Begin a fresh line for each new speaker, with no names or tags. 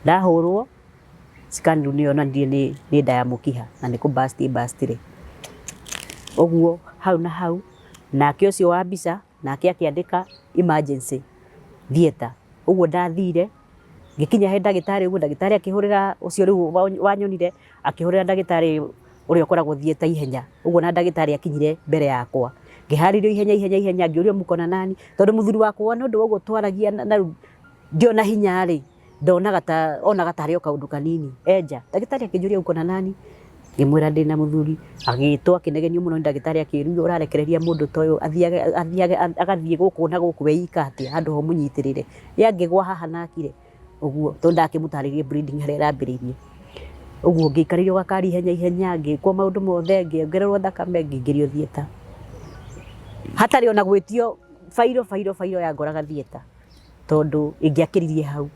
Ndahũrwo scan rĩu nĩ yonanirie nĩ nda ya mũkiha na nĩ kũ burst ĩ burst ire. Ũguo hau na hau nake ũcio wa mbica nake akĩandĩka emergency theatre. Ũguo ndathire ngĩkinya he ndagĩtarĩ ũguo ndagĩtarĩ akĩhũrĩra ũcio rĩu wanyonire akĩhũrĩra ndagĩtarĩ ũrĩa ũkoragwo theatre ihenya. Ũguo na ndagĩtarĩ akinyire mbere yakwa. Ngĩharĩrio ihenya ihenya ihenya ngĩũrio mko na nani tondũ mũthuri wakwa nĩ ũndũ wa ũguo twaragia na rĩu ndiona hinya rĩ, ndonaga ta onaga tarĩ o kaũndũ kanini enja. Ndagĩtarĩ akĩnjũria uko na nani? Ngĩmwĩra ndĩna mũthuri, agĩtwo akĩnegenio mũno nĩ ndagĩtarĩ akĩrwo ũrarekereria mũndũ ta ũyũ athiage athiage agathiĩ gũkũ na gũkũ we ika atĩa handũ ha ũmũnyitĩrĩre. Ye angĩgwa haha na akire ũguo tondũ ndakĩmũtarĩirie bleeding harĩa ĩrambĩrĩirie. Ũguo ngĩikarĩrio gakari ihenya ihenya ngĩkwo maũndũ mothe ngĩongererwo thakame ngĩingĩrio theatre. Hatarĩ ona gwĩtio bairo bairo bairo yangoraga theatre tondũ ingĩakĩririe hau.